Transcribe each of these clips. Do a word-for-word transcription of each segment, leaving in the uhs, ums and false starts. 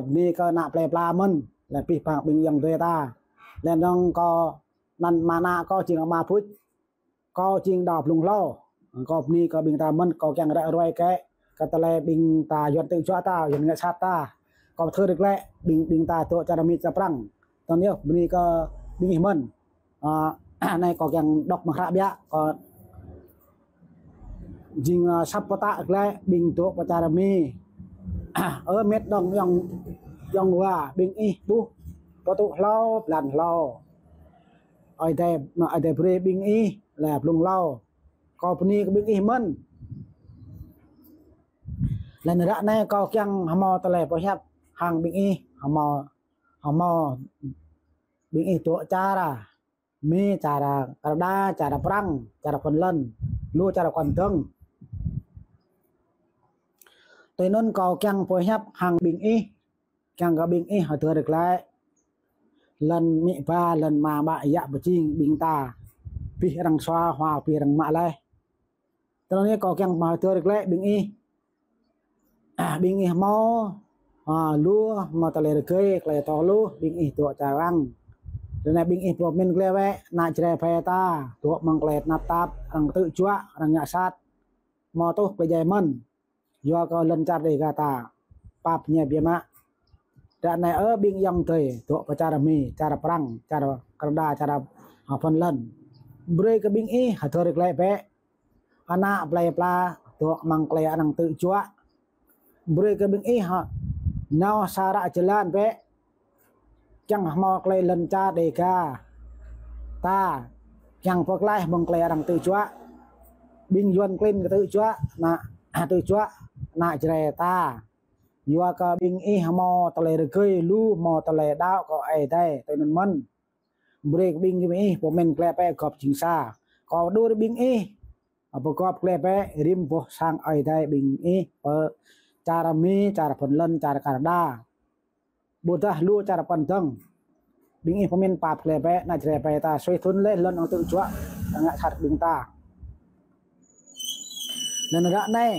Bơni kơ ană plei pla mơ̆n, lĕ pih pang ƀing ayŏng adơi ta. Lĕ anŭn kâo anăn mơ̆ng ană kâo jing ama Bŭč, kâo jing đaŏ blung hlâo. Kâo bơni kơ ƀing ta mơ̆n, kâo kiăng ră ruai kĕ, kơ tơlơi ƀing ta Yuan tơjuă ta, Yuan ngă sat ta. Kâo thâo rơgơi lĕ ƀing, ƀing ta dŏ čar Mi čar Prăng. Tơl anŭn yơh bơni kơ ƀing ih mơ̆n. Ơ, anai kâo kiăng đŏk mơ̆ng hră biă, kâo jing, ơ, săp pơtă glaĭ ƀing dŏ pơ čar Mi. Ơ, mĕt dŏng ayŏng, ayŏng wa, ƀing ih ƀuh pơtŭ hlâo, blan hlâo. Ơi Adai, Ơi Adai brơi ƀing ih lĕ blung hlâo. Kâo bơni kơ ƀing ih mơ̆n. Lĕ anŭn ră anai kâo kiăng hmâo tơlơi pơhiăp hăng ƀing ih, hmâo, hmâo ƀing ih dŏ čar Mi, čar Kanada, čar Prăng, čar Phần Lan, lu čar kŏn dơ̆ng. Tui anŭn kâo kiăng pơhiăp hăng ƀing ih, kiăng kơ ƀing ih hơdơr glaĭ. Lŏn amĭ ama, lŏn ama ƀă yă pơjing ƀing ta. Pih arăng sua, hua pih arăng mă laih. Tơl anŭn yơh kâo kiăng hơdơr glaĭ ƀing ih. Ƀing ih hmâo, ơ, lu, hmâo tơlơi rơgơi, tơlơi thâo lu, ƀing ih dŏ čar arăng. Tơl anai ƀing ih pơmĭn glaĭ bĕ, ană Jrai ƀing ta, dŏ amăng tơlơi tơnap tap, arăng tơjuă, arăng ngă sat. Hmâo tuh tơlơi djai mơ̆n. Yua kơ lŏn čar Dêga ta pap ñe biă mă. Ră anai ơ ƀing ayŏng adơi dŏ pơ čar Mi, čar Prăng, čar Kanada, čar, ơ, Phần Lan. Brơi kơ ƀing ih hơdơr glaĭ bĕ. Ană plei pla dŏ amăng tơlơi arăng tơjuă. Brơi kơ ƀing ih, ơ, nao sa ră jơlan bĕ. Kiăng hmâo tơlơi lŏn čar Dêga ta, kiăng pơklaih mơ̆ng tơlơi arăng tơjuă. Ƀing Yuan klin kơ tơjuă, ană, tơjuă, ană Jrai ta. Yua kơ ƀing ih hmâo tơlơi rơgơi lu, hmâo tơlơi đaŏ kơ Ơi Adai, tui anŭn mơ̆n. Brơi kơ ƀing ih pơmĭn glaĭ bĕ gŏp jing sa. Kâo pơđur ƀing ih pơgop glaĭ bĕ rĭm boh sang Ơi Adai ƀing ih pơ čar Mi, čar Phần Lan, čar Kanada. Ƀôdah lu čar kŏn dơ̆ng. Ƀing ih pơmĭn pap glaĭ bĕ, ană Jrai ƀing ta sui thŭn laih lŏn arăng tơjuă, ngă sat ƀing ta. Anŭn ră anai,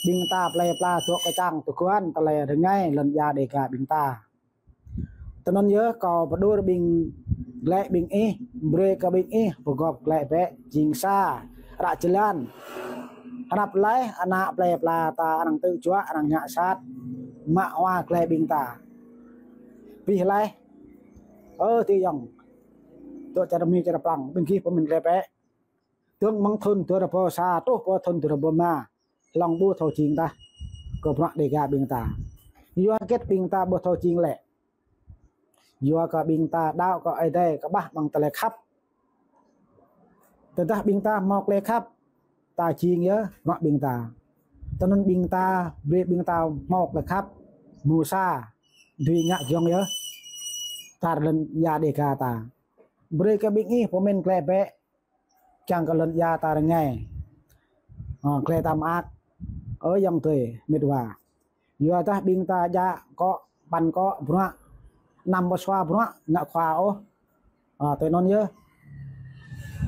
ƀing ta plei pla dŏ kơčăng tơguan tơlơi rơngai lŏn ia Dêga ƀing ta. Tui anŭn yơh kâo pơđur ƀing glaĭ ƀing ih, brơi kơ ƀing ih pơgop glaĭ bĕ jing sa, ră jơlan. Hrăp laih ană plei pla ta arăng tơjuă, arăng ngă sat, mă hua glaĭ ƀing ta. Pih laih, ơ adơi ayŏng, dŏ čar Mi čar Prăng, ƀing gih pơmĭn glaĭ bĕ. Dơ̆ng mơ̆ng thŭn dua rơbâo sa truh pơ thŭn dua rơbâo rơma, hlŏng ƀu thâo jing tah kơ bruă Dêga ƀing ta. Yua hơget ƀing ta ƀu thâo jing lĕ? Yua kơ ƀing ta đaŏ kơ Ơi Adai kơƀah amăng tơlơi khăp. Tơdah ƀing ta hmâo tơlơi khăp, ta jing yơh bruă ƀing ta. Tui anŭn ƀing ta, brơi ƀing ta hmâo tơlơi khăp, mơ̆ng sa, dưi ngă giŏng yơh čar lŏn ia Dêga ta. Brơi kơ ƀing ih pơmĭn glaĭ bĕ, kiăng kơ lŏn ia ta rơngai. Ơ, glaĭ ta mơak. Ơ ayŏng adơi, mĕt wa. Yua dah ƀing ta djă akŏ, păn akŏ bruă, anăm pơsua bruă ngă khua ôh. Ơ, tui anŭn yơh.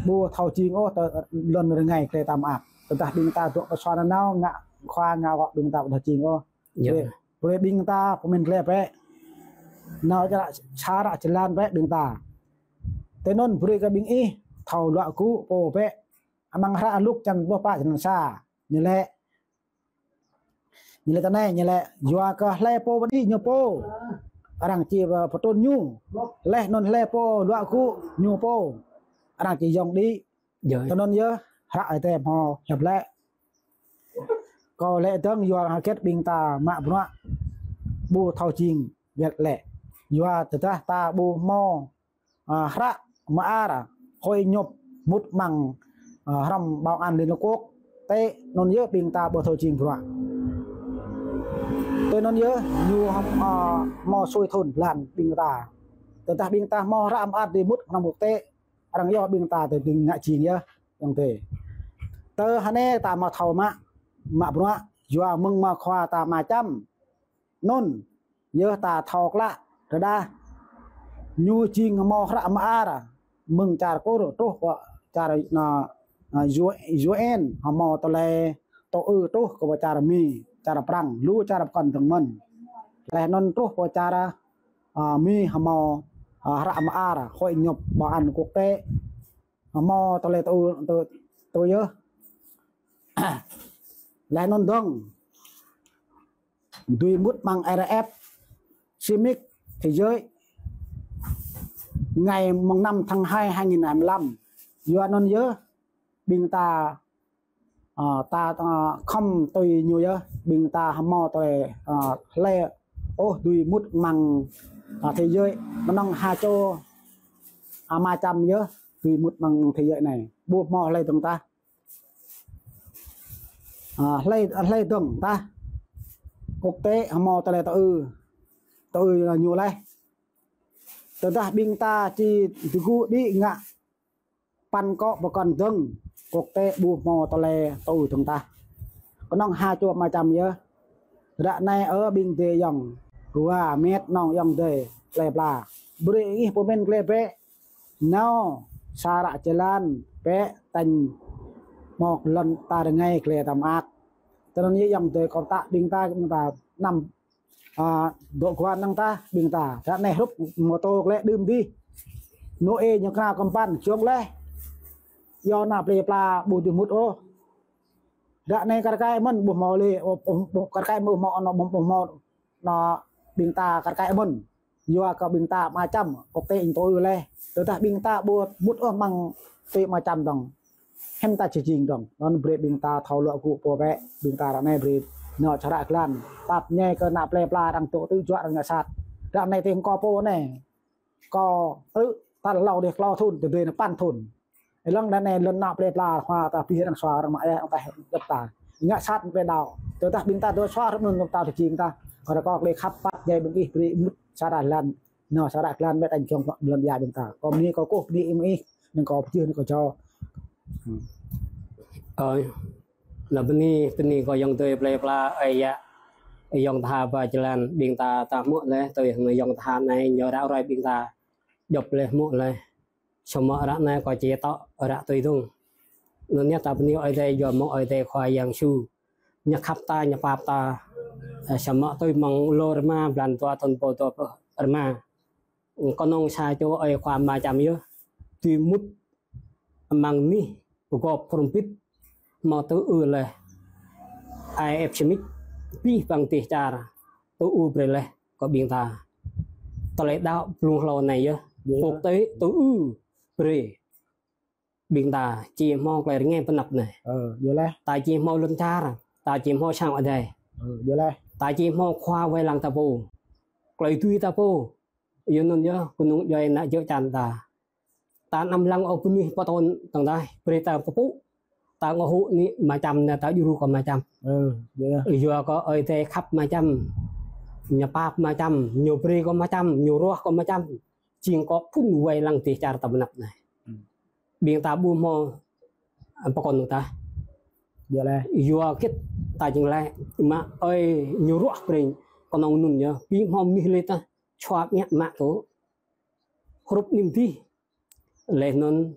Ƀu thâo jing ôh, tơ lŏn rơngai glaĭ ta mơak. Tơdah ƀing ta dŏ pơsua nanao ngă khua ngă akŏ ƀing ta ƀu thâo jing ôh. Yơh. Brơi, brơi ƀing ta pơmĭn glaĭ bĕ. Nao čar sa ră jơlan bĕ ƀing ta. Tui anŭn brơi kơ ƀing ih thâo luă gŭ pô bĕ. Amăng hră Luk čăn pluh pă čăn sa. Ñu laĭ, ñu laĭ tui anai, ñu laĭ, yua kơ hlơi pô pơđĭ ñu pô, arăng či pơtrŭn ñu. Laih anŭn hlơi pô luă gŭ ñu pô, arăng či yŏng đĭ. Yơh. Tui anŭn yơh, hră Ơi Adai hmâo hiăp laĭ. Kâo laĭ dơ̆ng yua hơget ƀing ta mă bruă ƀu thâo jing hơget lĕ. Yua tơdah ta ƀu hmâo, ơ, hră mơar, hội nhập mŭt amăng, ơ, hrŏm bảo an Liên Hợp Quốc. Tui anŭn yơh ƀing ta ƀu thâo jing bruă. Tui anŭn yơh ñu, ơ, hmâo sui thŭn blan ƀing ta. Tơdah ƀing ta hmâo hră mơar dưi mŭt hrŏm quốc tế, arăng yua ƀing ta tơ ƀing ngă jing yơh, ayŏng adơi. Tơ hơnai ta hmâo thâo mă, mă bruă, yua mơ̆ng mă khua ta mă čăm. Anŭn, yơh ta thâo klă, rơđah. Ñu jing hmâo hră mơar, mơ̆ng čar Kur truh pơ čar, na, na, U N, hmâo tơlơi tŭ ư truh kơ pơ čar Mi, čar Prăng, lu čar pơkŏn dơ̆ng mơ̆n. Laih anŭn truh pơ čar, a, Mi hmâo, a, hră mơar Hội nhập Bảo an Quốc tế. Hmâo tơlơi tơ, tơ, tơ yơh. Laih anŭn dơ̆ng dưi mŭt amăng R F Summit Thế giới ngày mùng năm tháng hai hai nghìn hai mươi lăm. Yua anŭn yơh ƀing ta, a, ta, a, khŏm tui ñu yơh, ƀing ta hmâo tơlơi, a, hlơi ôh dưi mŭt amăng, a, thế giới. Kơnơ̆ng ha čô, a, Ama Čăm yơh dưi mŭt amăng thế giới anai. Ƀu hmâo hlơi dơ̆ng tah. A, hlơi, hlơi dơ̆ng tah. Quốc tế hmâo tơlơi tơ ư, tơ ư ñu laih. Tơdah ƀing ta či tơgŭ đĭ ngă păn akŏ pơkŏn dơ̆ng, quốc tế ƀu hmâo tơlơi tơ ư dơ̆ng tah. Kơnơ̆ng ha čô Ama Čăm yơh. Ră anai ơ ƀing adơi ayŏng, wa met nong ayŏng adơi plơi pla, brơi ih pơmĭn klĕ bĕ. Nao sa ră jơlan bĕ, tañ mơ̆ lŏn ta rơngai klĕ ta mơak. Tơnăn yơh ayŏng adơi kâo pơtă ƀing ta, ƀing ta anăm, a, dŏ guan năng tah ƀing ta. Ră anai hrup mô tô klĕ đưm dih. Nôê ñu kơnao kơmpăn, čŏng laih. Yua ană plơi pla ƀu dưi mŭt ôh. Ră anai kar kaĭ mơ̆n ƀu hmâo lĕ, ƀu, ƀu, ƀu, kar kaĭ mơ̆n ƀu hmâo, anŏ ƀu, ƀu hmâo, anŏ ƀing ta kar kaĭ mơ̆n. Yua kơ ƀing ta Ama Čăm, quốc tế ing tơ ư laih. Tơdah ƀing ta ƀu mŭt ôh amăng tui Ama Čăm dơ̆ng, hiư̆m ta či jing dơ̆ng. Anŭn brơi ƀing ta thâo luă gŭ pô bĕ, ƀing ta ră anai brơi nao čơră glan. Pap ñai kơ ană plơi pla arăng tŭ tŭ juă arăng ngă sat. Ră anai tơ̆ng kâo pô anai. Kâo tŭ tal hlâo dih klâo thŭn, tơdơi anai păn thŭn. Ih lăng đa anai lŏn ană plơi pla hua ta pih arăng sua arăng mă ayah arăng taih djŏp ta. Ngă sat plơi đaŏ. Tơdah ƀing ta dŏ sua hrup anŭn ta tơjing ta. Kâo ră kâo klĕ khăp pap djai ƀing ih brơi mŭt sa ră glan. Nao sa ră glan bĕ tañ čŏng lŏn ia ƀing ta. Kâo bơni kâo kơkuh bơni ih mơ̆ ih. Anŭn kâo pơjưh anŭn kâo jao. Ơ, anŭn bơni, bơni kơ ayŏng adơi plơi pla, ơi yă, ayŏng tha ba jơlan ƀing ta ta hmư̆ laih, tui hăng ayŏng tha anai ñu ră ruai ƀing ta djŏp laih hmư̆ laih. Samơ̆ ră anai kâo či tŏ ră tui dơ̆ng. Anŭn yơh ta bơni Ơi Adai yua mơ̆ng Ơi Adai Khua Yang Yêsu. Ñu khăp ta, ñu pap ta, ơ, samơ̆ tui mơ̆ng lô rơma blan dua thŭn pô dua pluh rơma. Kơnơ̆ng sa čô ơi khua Ama Čăm yơh dưi mŭt amăng anih pơgop hrŏm bit hmâo tơ ư laih. I F Summit abih bang dêh čar tơ ư brơi laih kơ ƀing ta. Tơlơi đaŏ blung hlâo anai yơh. Quốc tế tơ ư brơi ƀing ta či hmâo tơlơi rơngai pơ anăp anai. Ơ, yơh laih. Ta či hmâo lŏn čar, ta či hmâo sang adai. Ơ, yơh laih. Ta či hmâo khua wai lăng ta pô. Tơlơi dưi ta pô. Yua anŭn yơh, kơnung djuai ană jơ̆ čan ta. Ta anăm lăng ôh bơnuih pơtôn tơ̆ng tah, brơi ta pơpŭ. Ta ngŏ hŭ anai Ama Čăm anai ta djru kơ Ama Čăm. Ơ, yơh. Yua kơ Ơi Adai khăp Ama Čăm. Ñu pap Ama Čăm, ñu brơi kơ Ama Čăm, ñu ruah kơ Ama Čăm. Jing kơ phŭn wai lăng dêh čar ta pơ anăp anai. Ƀing ta ƀu hmâo, ơ, pơkŏn tah. Yua laih. Yua kơ ta jing laih, mă ơi ñu ruah brơi kơnơ̆ng anŭn yơh. Ƀu hmâo mơnuih lĕ tah, čuă ñă mă tŭ. Hrup anŭn dih. Laih anŭn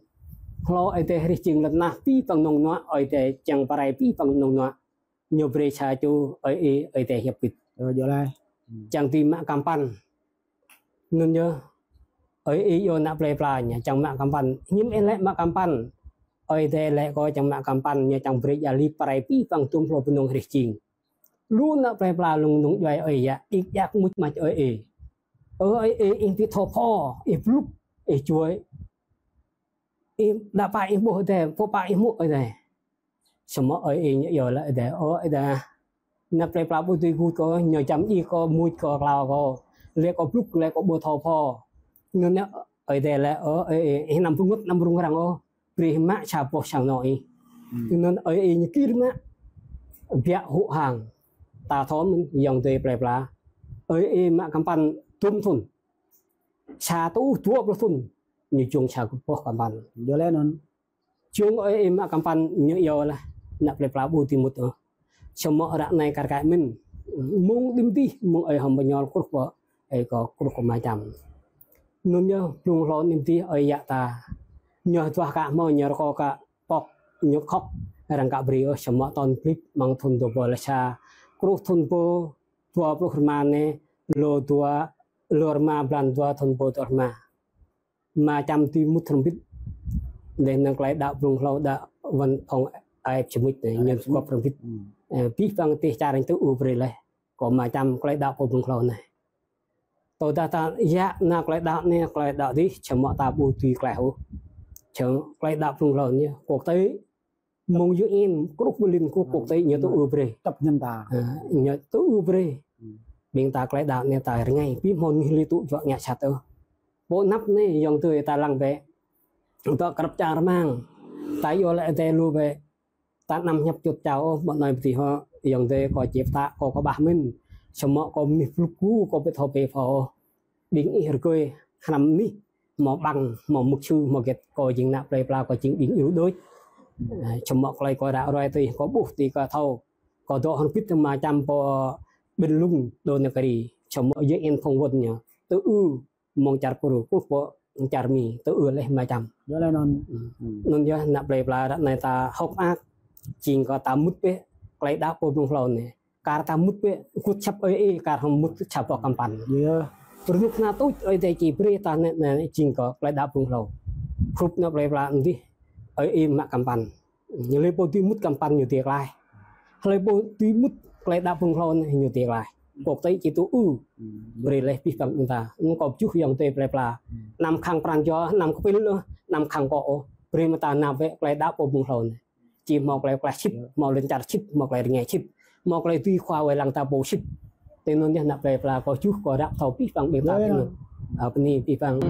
hlâo Ơi Adai hrih jing lŏn tơnah abih bang nong nuă, Ơi Adai čang pơrai abih bang nong nuă. Ñu brơi sa čô ơi ê, Ơi Adai hiăp bit. Ơ, yơh laih. Čang dưi mă kơmpăn. Anŭn yơh, ơi ê yơh ană plơi pla ñu čang mă kơmpăn. Hiư̆m ih lĕ mă kơmpăn. Ơi Adai lĕ kơ čang mă kơmpăn, ñu čang brơi djăl hĭ pơrai abih bang dum hlô bơnong hrih jing. Lu ană plơi pla lung nung djuai ơi yă, ih djăk mŭt mă ơi ê. Ơ ơi ê, ih ƀu thâo pô, ih blŭk, ih juăi. Ih đa pă ih ƀuh Ơi Adai, pô pă ih hmư̆ Ơi Adai. Samơ̆ ơi ê ñu yơh laĭ Ơi Adai, ơ Ơi Adai. Ană plơi pla ƀu dưi gŭt kơ, ñu čăm djik kơ, mŭt kơ, klao kơ. Lĕ kơ blŭk, lĕ kơ ƀu thâo pô. Anŭn yơh Ơi Adai laĭ, ơ ơi ê, ih anăm pơngŭt, anăm rŭng răng ôh. Brơi mă sa boh sang anŏ ih. Anŭn ơi ê ñu kir mă. Biă hŭ hăng. Ta thâo mơ̆n ayŏng adơi plơi pla. Ơi ê mă kơmpăn dum thŭn. Sa tŭ dua pluh thŭn. Ñu jŏng sa boh kơmpăn. Yơh laih anŭn. Jŏng ơi ê mă kơmpăn ñu yơh laih. Ană plơi pla ƀu dưi mŭt ôh. Samơ̆ ră anai kar kaĭ mơ̆n. Mơ̆ng đưm dih, mơ̆ng ơi hŏm pơñol kruh pơ, ơi kơ kruh kơ Ama Čăm. Anŭn yơh, blung hlâo anŭn dih ơi yă ta. Ñu duah kă hmâo, ñu rơkâo kă pŏk, ñu khŏk, arăng kă brơi ôh, samơ̆ tơl blip, mơ̆ng thŭn dua rơbâo lă sa, kruh thŭn pô, dua pluh rơma anai, Lô dua, lô rơma blan dua thun pô dua rơma. Ama Čăm tui mŭt hrŏm bĭt. Dêh năng klei đaŏ blung hlâo đaŏ wăn phŏng ai čơmŭč anai, ñu skop hrŏm bĭt. Hmm. Ơ, pih păng tih čar ñu tŭ ư brơi laih. Kơ Ama Čăm klei đaŏ pô blung hlâo anai. Tơdah ta yă nao klei đaŏ anai, klei đaŏ dih, čơmŏ ta ƀu tui klei ôh. Čơmŏ klei đaŏ blung hlâo anai, quốc tế, mơ̆ng U N, kruh ƀu lin kruh quốc tế, ñu tŭ ư brơi. Chấp nhận ta. Ơ, ñu tŭ ư brơi. Hmm. Ƀing ta klei đaŏ anai ta rơngai, pih mơ̆n ñu lĕ tŭ juă ngă sat ôh. Pô anăp anai, ayŏng adơi ta lăng bĕ. Tơ̆ krăp čang rơmang. Ta yua lĕ adai lu bĕ. Ta anăm hiăp čut čao ôh, mơ̆ anai pơtih hŏ, ayŏng adơi kâo čep ta, kâo kơƀah mơ̆n. Čơmŏ kâo mơnuih pluk ku, kâo ƀu thâo pĕ phao ôh. Ƀing ih rơgơi, hrăm anih, hmâo ƀăng, hmâo mŭk su, hmâo get, kâo jing ană plei pla, kâo jing ƀing iu đôč. Ơ, čơmŏ klei kâo ră ruai tui, kâo ƀuh tui kâo thâo. Kâo dŏ hrŏm bĭt Ama Čăm pô Bình Lung, Đô Năk Ri. Čơmŏ U N phŏng wăn ñu. Tŭ ư, mơ̆ng čar Pru, kruh pô čar Mi, tŭ ư laih Ama Čăm. Yua laih anŭn. Hmm. Hmm. Anŭn yơh ană plei pla ră anai ta hơ̆k mơak, jing kơ ta mŭt bĕ, klei đaŏ pô blung hlâo anai. Kar ta mŭt bĕ, kŭt čăp ơi ơi, kar hŏm mŭt čăp pô kơmpăn. Yơh. Rơnŭk anai tŭ ơi adai či brơi ta anai, anai jing kơ klei đaŏ blung hlâo. Hrup ană plei pla adih, ơi ơi mă kơmpăn. Ñu hlơi pô tui mŭt kơmpăn ñu tui klaih. Hlơi pô tui mŭt klei đaŏ blung hlâo anai ñu tui klaih. Quốc tế či tŭ ư. Hmm. Brơi laih pih păng ƀing ta. Anŭn kâo pơjuh ayŏng adơi plei pla. Hmm. Anăm khăng pran jua, anăm kơpĭl ôh, anăm khăng akŏ ôh. Brơi mơta nao bĕ klei đaŏ pô blung hlâo anai. Či hmâo klei klaih sĭt, hmâo lŏn čar sĭt, hmâo klei rơngai sĭt, hmâo klei tui khua wai lăng ta pô sĭt. Tui anŭn yơh ană plei pla kâo pơjuh kâo ră thâo pih păng ƀing ta tui anŭn. Ơ, bơni pih păng.